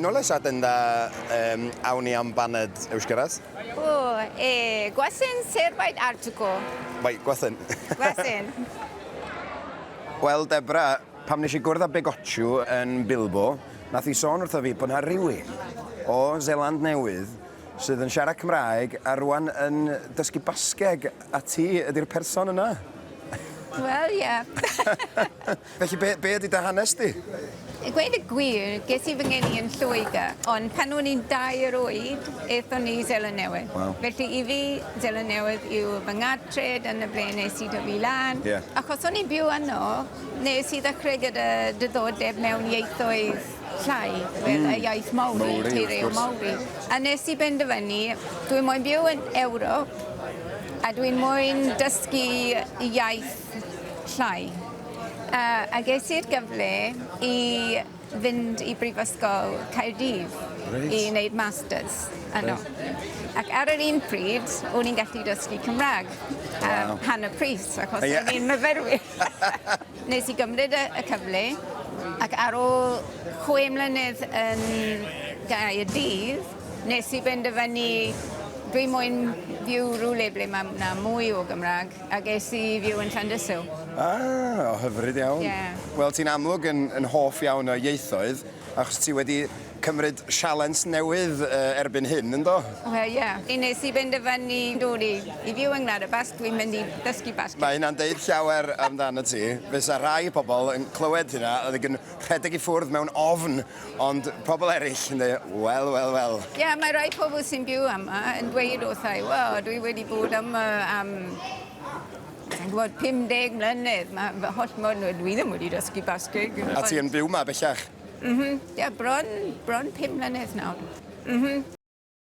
Nola esaten da aun ni am baned euskaraz? O, goazen zerbait hartuko. Bai, goazen. Goazen. Wel, Debra, pam nes i gwrdd â Begotxu yn Bilbo, nath hi sôn wrtho fi bod 'na rywun o Zeland Newydd sydd yn siarad Cymraeg a rwan yn dysgu Basgeg, a ti ydy'r person yna. Wel, ie. Felly, be ydy dy hanes di? I gweud y gwir, ges i fy ngeni yn Lloegr, ond pan o'n i'n 2 oed, aethon ni i Seland Newydd. Waw. Felly i fi, Seland Newydd yw fy nghartre, dyna ble nes i dyfu lan. Achos o'n i'n byw yno, nes i ddechrau gyda diddordeb mewn ieithoedd llai, fel y iaith Maori, Maori, Te wrth Reo gwrs. Maori. A nes i benderfynu, dwi'n moyn byw yn Ewrop, a dwi'n moyn dysgu iaith llai. A ges i'r gyfle i fynd i Brifysgol Caerdydd i wneud masters yno. Ac ar yr un pryd, o'n i'n gallu dysgu Cymraeg am hanner pris, achos o'n i'n myfyrwyr. Nes i gymryd y cyfle, ac ar ôl 6 mlynedd yn Gaerdydd, nes i benderfynu dwi moyn fyw rhywle ble mae 'na mwy o Gymraeg, a ges i fyw yn Llandysul. Ah, o hyfryd iawn. Ie. Wel, ti'n amlwg yn hoff iawn o ieithoedd, achos ti wedi cymryd sialens newydd erbyn hyn, yndo? Wel, ie. Yeah. Nes i benderfynu dod i fyw yng Ngwlad y Basg, dwi'n mynd i ddysgu Basg. Mae hynna'n deud llawer amdano ti. Fysa rai pobl yn clywed hynna, oedd yn rhedeg i ffwrdd mewn ofn, ond pobl eraill yn dweud, "Wel, wel, wel." Ie, yeah, mae rai pobl sy'n byw yma yn dweud wrtha i, "Wel, dwi wedi bod yma am, dwi'n gwybod, 50 mlynedd. Mae fy holl mwyn, dwi ddim wedi dysgu Basgeg." A ti yn byw 'ma bellach? Ie, yeah, bron 5 mlynedd nawr.